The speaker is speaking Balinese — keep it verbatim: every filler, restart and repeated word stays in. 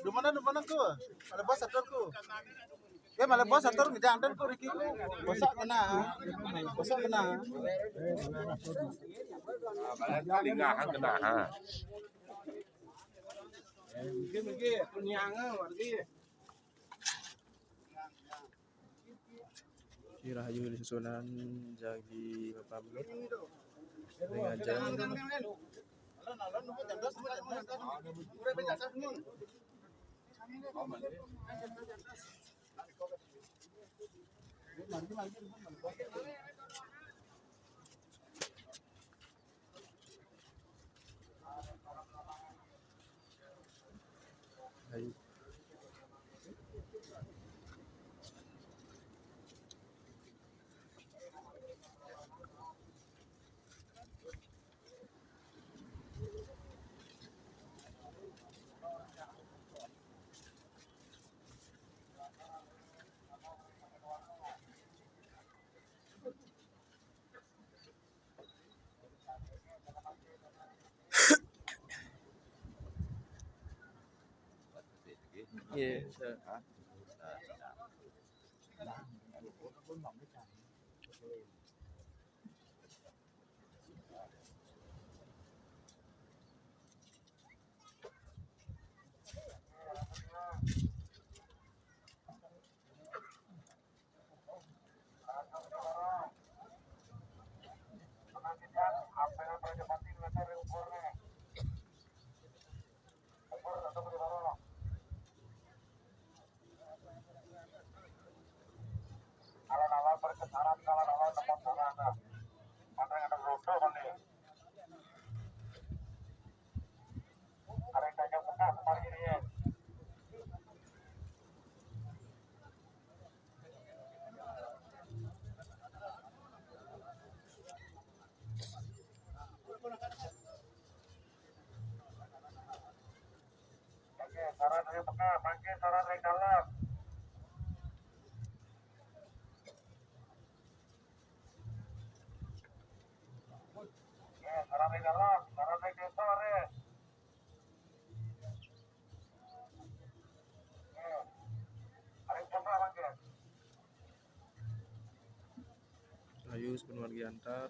Dumanan, dumanan ko. Malebos atur ko. Ya, malebos atur, ngidang atur ko riki ko. Bosak kena. Bosak kena. Lingah kena, ha. Mungkin, mungkin, tunyangan, wargi. Irahayu susunan jagi mapabelut. Ring ajang. Ayo. Iya, bisa. Oke, saran dari Mekah, mangke saran dari dalam. Oke, saran dari dalam, saran dari desa, re. Oke. Hari Mekah, mangke. Ayo, sepenuh wargi antar.